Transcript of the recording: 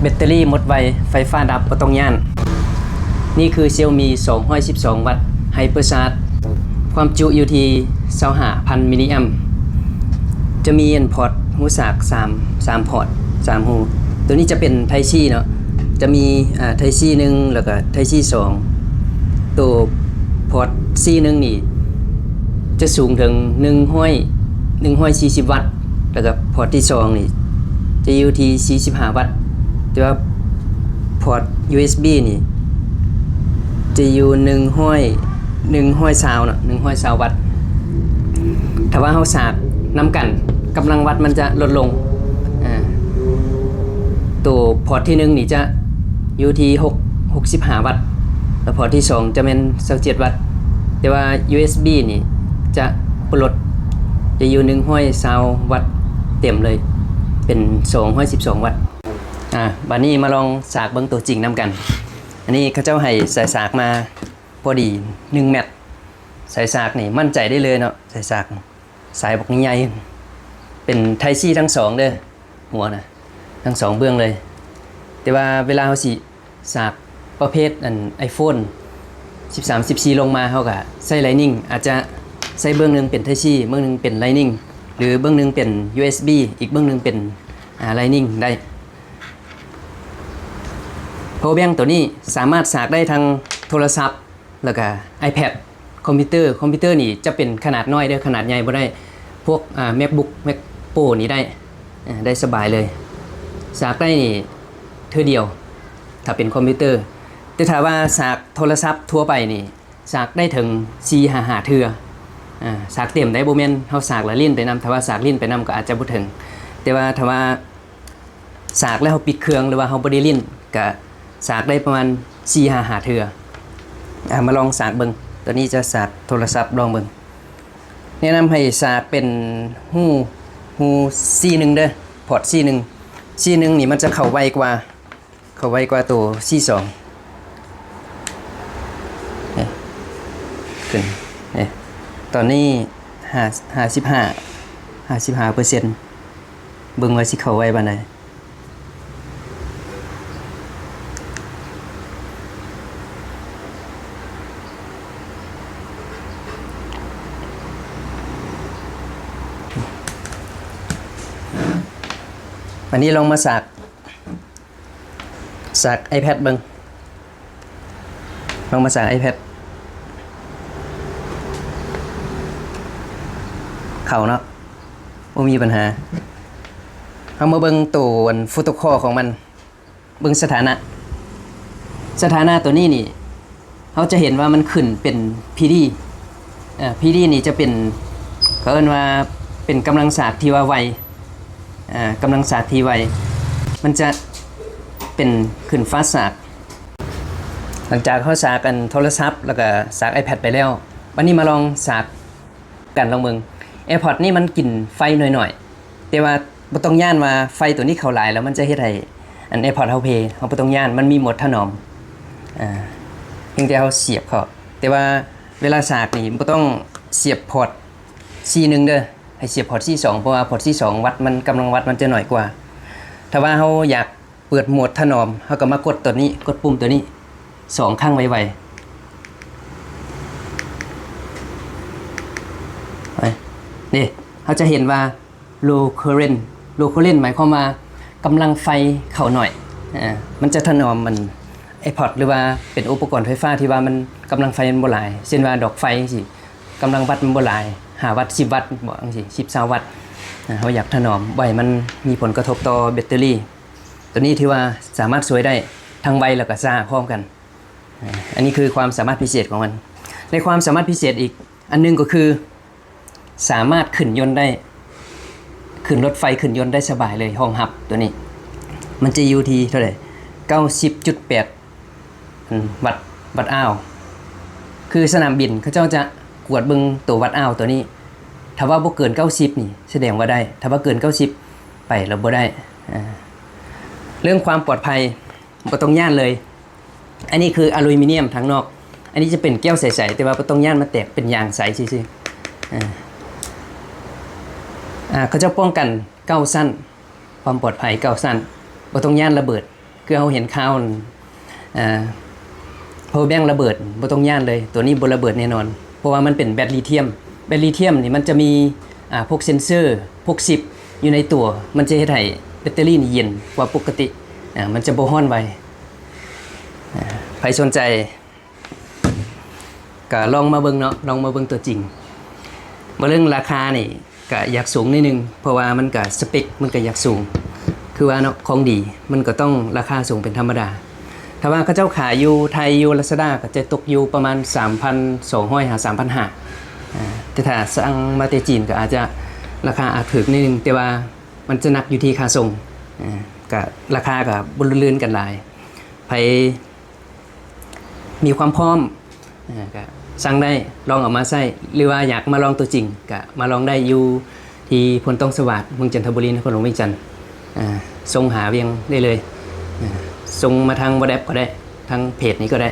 ແບັດເຕີຣີໝົດໄວ, ໄຟຟ້າດັບບໍ່ຕ້ອງຢ້ານ. ນີ້ຄື Xiaomi ສອງຮ້ອຍສິບສອງວັດ Hypercharge ຄວາມຈຸຢູ່ທີ່ຊາວຫ້າພັນມິນລີແອມ. ຈະມີອັນພອດຮູສາກສາມ ສາມພອດ ສາມຮູ. ໂຕນີ້ຈະເປັນ Type C ເນາະ, ຈະມີ ອ່າ Type C ໜຶ່ງ ແລ້ວກໍ Type C ສອງ. ໂຕພອດ C ໜຶ່ງນີ້ຈະສູງເຖິງໜຶ່ງຮ້ອຍ ໜຶ່ງຮ້ອຍສີ່ສິບວັດ, ແລ້ວກໍພອດທີສອງນີ້ຈະຢູ່ທີ່ສີ່ສິບຫ້າວັດ, ແຕ່ວ່າພອດ USB ນີ້ຈະຢູ່ໜຶ່ງຮ້ອຍ ໜຶ່ງຮ້ອຍຊາວເນາະ ໜຶ່ງຮ້ອຍຊາວວັດ. ຖ້າວ່າເຮົາສາກນຳກັນ ກຳລັງວັດມັນຈະລົດລົງ. ອາ ໂຕພອດທີໜຶ່ງນີ້ຈະຢູ່ທີ່ຫົກ ຫົກສິບຫ້າວັດ, ແລ້ວພອດທີສອງຈະແມ່ນຊາວເຈັດວັດ, ແຕ່ວ່າ USB ນີ້ຈະບໍ່ລົດ, ຈະຢູ່ໜຶ່ງຮ້ອຍຊາວວັດເຕັມເລີຍ, ເປັນສອງຮ້ອຍສິບສອງວັດ. ອາ ບາດນີ້ມາລອງສາກເບິ່ງໂຕຈິງນຳກັນ. ອັນນີ້ເຂົາເຈົ້າໃຫ້ສາຍສາກມາພໍດີໜຶ່ງແມັດ. ສາຍສາກນີ້ໝັ້ນໃຈໄດ້ເລີຍເນາະ, ສາຍສາກ ສາຍບັກໃຫຍ່ ເປັນ Type C ທັງສອງເດີ, ຫົວນະ ທັງສອງເບື້ອງເລີຍ. ແຕ່ວ່າເວລາເຮົາຊິສາກປະເພດອັນ iPhone ສິບສາມ ສິບສີ່ລົງມາ ເຮົາກະໃຊ້ Lightning, ອາດຈະໃຊ້ເບື້ອງໜຶ່ງເປັນ Type C ເບື້ອງໜຶ່ງເປັນ Lightning ຫຼືເບື້ອງໜຶ່ງເປັນ USB ອີກເບື້ອງໜຶ່ງເປັນ ອ່າ Lightning ໄດ້. ເພາະວ່າແບງໂຕນີ້ສາມາດສາກໄດ້ທັງໂທລະສັບ ແລ້ວກະ iPad ຄອມພິວເຕີ. ຄອມພິວເຕີນີ້ຈະເປັນຂະໜາດນ້ອຍເດີ, ຂະໜາດໃຫຍ່ບໍ່ໄດ້. ພວກ ອ່າ MacBook Mac Pro ນີ້ໄດ້ ເອີ ໄດ້ສະບາຍເລີຍ. ສາກໄດ້ນີ້ເທື່ອດຽວ ຖ້າເປັນຄອມພິວເຕີ, ແຕ່ຖ້າວ່າສາກໂທລະສັບທົ່ວໄປນີ້ ສາກໄດ້ເຖິງສີ່ຫາຫ້າເທື່ອ. ອາ ສາກເຕັມໄດ້, ບໍ່ແມ່ນເຮົາສາກແລ້ວຫຼິ້ນໄປນຳ, ຖ້າວ່າສາກຫຼິ້ນໄປນຳກໍອາດຈະບໍ່ເຖິງ. ແຕ່ວ່າຖ້າວ່າ ສາກແລ້ວເຮົາປິດເຄື່ອງ ຫຼືວ່າເຮົາບໍ່ໄດ້ຫຼິ້ນ ກະສາກໄດ້ປະມານສີ່ຫາຫ້າເທື່ອ. ອາ ມາລອງສາກເບິ່ງ, ຕອນນີ້ຈະສາກໂທລະສັບລອງເບິ່ງ. ແນະນຳໃຫ້ສາກເປັນຮູ ຮູ C ໜຶ່ງເດີ, ພອດ C ໜຶ່ງ. C ໜຶ່ງນີ້ມັນຈະເຂົ້າໄວກວ່າ, ເຂົ້າໄວກວ່າໂຕ C ສອງ. ນີ້ ຂຶ້ນ ນີ້ ຕອນນີ້ ຫ້າ ຫ້າສິບຫ້າ ຫ້າສິບຫ້າເປີເຊັນ. ເບິ່ງວ່າຊິເຂົ້າໄວປານໃດ. ບາດນີ້ລອງມາສາກ ສາກ iPad ເບິ່ງ. ລອງມາສາກ iPad ເຂົ້າເນາະ, ບໍ່ມີບັນຫາ. ເຮົາມາເບິ່ງໂຕອັນໂປຣໂຕຄໍຂອງມັນ, ເບິ່ງສະຖານະ. ສະຖານະໂຕນີ້ນີ້ ເຮົາຈະເຫັນວ່າມັນຂຶ້ນເປັນ PD. ເອີ PD ນີ້ຈະເປັນ ເຂົາເອີ້ນວ່າເປັນກຳລັງສາກທີ່ວ່າໄວ. ເອີ ກຳລັງສາກທີ່ໄວ ມັນຈະເປັນຂຶ້ນຟາສສາກ. ຫຼັງຈາກເຮົາສາກອັນໂທລະສັບ ແລ້ວກະສາກ iPad ໄປແລ້ວ, ບັດນີ້ມາລອງສາກກັນລອງເບິ່ງ. AirPods ນີ້ມັນກິນໄຟໜ້ອຍໆ ແຕ່ວ່າບໍ່ຕ້ອງຢ້ານວ່າໄຟໂຕນີ້ເຂົ້າຫຼາຍແລ້ວມັນຈະເຮັດໃຫ້ອັນ AirPods ເຮົາເພ. ເຮົາບໍ່ຕ້ອງຢ້ານ, ມັນມີໂໝດຖະໜອມ. ອາ ພຽງແຕ່ເຮົາສຽບເຂົ້າ. ແຕ່ວ່າເວລາສາກນີ້ບໍ່ຕ້ອງສຽບພອດ C ໜຶ່ງເດີ, ໃຫ້ສຽບພອດ C ສອງ ເພາະວ່າພອດ C ສອງ ວັດມັນ ກຳລັງວັດມັນຈະໜ້ອຍກວ່າ. ຖ້າວ່າເຮົາຢາກເປີດໂໝດຖະໜອມ ເຮົາກໍມາກົດໂຕນີ້, ກົດປຸ່ມໂຕນີ້ສອງຄັ້ງໄວໆ. ນີ້ ເຮົາຈະເຫັນວ່າ low current, low current ໝາຍຄວາມວ່າກຳລັງໄຟເຂົ້າໜ້ອຍ. ອາ ມັນຈະຖະໜອມມັນ AirPods ຫຼືວ່າເປັນອຸປະກອນໄຟຟ້າທີ່ວ່າມັນກຳລັງໄຟມັນບໍ່ຫຼາຍ, ເຊັ່ນວ່າດອກໄຟຈັ່ງຊີ້ ກຳລັງວັດມັນບໍ່ຫຼາຍ, ຫ້າວັດ ສິບວັດບໍ ຈັ່ງຊີ້ ສິບ ຊາວວັດ. ອາ ເຮົາຢາກຖະໜອມ ບໍ່ໃຫ້ມັນມີຜົນກະທົບຕໍ່ແບັດເຕີຣີ. ໂຕນີ້ຖືວ່າສາມາດຊ່ວຍໄດ້ທັງໄວແລ້ວກໍຊ້າພ້ອມກັນ. ອາ ອັນນີ້ຄືຄວາມສາມາດພິເສດຂອງມັນ. ແລະ ຄວາມສາມາດພິເສດອີກອັນໜຶ່ງກໍຄື ສາມາດຂຶ້ນຍົນໄດ້, ຂຶ້ນລົດໄຟ ຂຶ້ນຍົນໄດ້ສະບາຍເລີຍ. ຮອງຮັບໂຕນີ້ ມັນຈະຢູ່ທີ່ເທົ່າໃດ? ເກົ້າສິບຈຸດແປດ ວັດ ວັດອາວ. ຄືສະໜາມບິນເຂົາເຈົ້າຈະກວດເບິ່ງໂຕວັດອາວໂຕນີ້, ຖ້າວ່າບໍ່ເກີນເກົ້າສິບນີ້ ສະແດງວ່າໄດ້, ຖ້າວ່າເກີນເກົ້າສິບໄປແລ້ວບໍ່ໄດ້. ອາ ເລື່ອງຄວາມປອດໄພ ບໍ່ຕ້ອງຢ້ານເລີຍ. ອັນນີ້ຄືອາລູມິນຽມທາງນອກ, ອັນນີ້ຈະເປັນແກ້ວໃສໆ ແຕ່ວ່າບໍ່ຕ້ອງຢ້ານ, ມັນແຕກເປັນຢາງໃສຊື່ໆ. ອາ ອາ ເຂົາເຈົ້າປ້ອງກັນເກົ້າຊັ້ນ, ຄວາມປອດໄພເກົ້າຊັ້ນ, ບໍ່ຕ້ອງຢ້ານລະເບີດ. ຄືເຮົາເຫັນຂ່າວ power bank ລະເບີດ ບໍ່ຕ້ອງຢ້ານເລີຍ, ຕົວນີ້ບໍ່ລະເບີດແນ່ນອນ ເພາະວ່າມັນເປັນແບັດລີທຽມ. ແບັດລີທຽມນີ້ມັນຈະມີ ອ່າ ພວກເຊັນເຊີ ພວກຊິບຢູ່ໃນຕົວ, ມັນຈະເຮັດໃຫ້ແບັດເຕີຣີນີ້ເຢັນກວ່າປົກກະຕິ, ອ່າ ມັນຈະບໍ່ຮ້ອນໄວ. ອ່າ ໃຜສົນໃຈ ກະລອງມາເບິ່ງເນາະ, ລອງມາເບິ່ງຕົວຈິງ. ເວົ້າເລື່ອງລາຄານີ້ກະຢາກສູງໜ້ອຍໜຶ່ງ ເພາະວ່າມັນກະສະເປັກມັນກະຢາກສູງ. ຄືວ່າເນາະ, ຂອງດີມັນກໍຕ້ອງລາຄາສູງເປັນທຳມະດາ. ຖ້າວ່າເຂົາເຈົ້າຂາຍຢູ່ໄທ ຢູ່ Lazada ກໍຈະຕົກຢູ່ປະມານສາມພັນສອງຮ້ອຍຫາສາມພັນຫ້າ. ອ່າ ແຕ່ຖ້າສັ່ງມາແຕ່ຈີນກໍອາດຈະລາຄາອາດຖືກໜ້ອຍໜຶ່ງ, ແຕ່ວ່າມັນຈະໜັກຢູ່ທີ່ຄ່າສົ່ງ. ອ່າ ກະລາຄາກໍບໍ່ລື່ນກັນຫຼາຍ. ໃຜ ມີຄວາມພ້ອມ ເອີ ກະສັ່ງໄດ້ ລອງເອົາມາໃຊ້ ຫຼືວ່າຢາກມາລອງຕົວຈິງ ກະມາລອງໄດ້ຢູ່ທີ່ໂພນຕ້ອງສະຫວາດ ເມືອງຈັນທະບູລີ ນະຄອນຫຼວງວຽງຈັນ. ເອີ ສົ່ງຫາວຽງໄດ້ເລີຍ, ເອີ ສົ່ງມາທາງ WhatsApp ກໍໄດ້, ທາງເພຈນີ້ກໍໄດ້.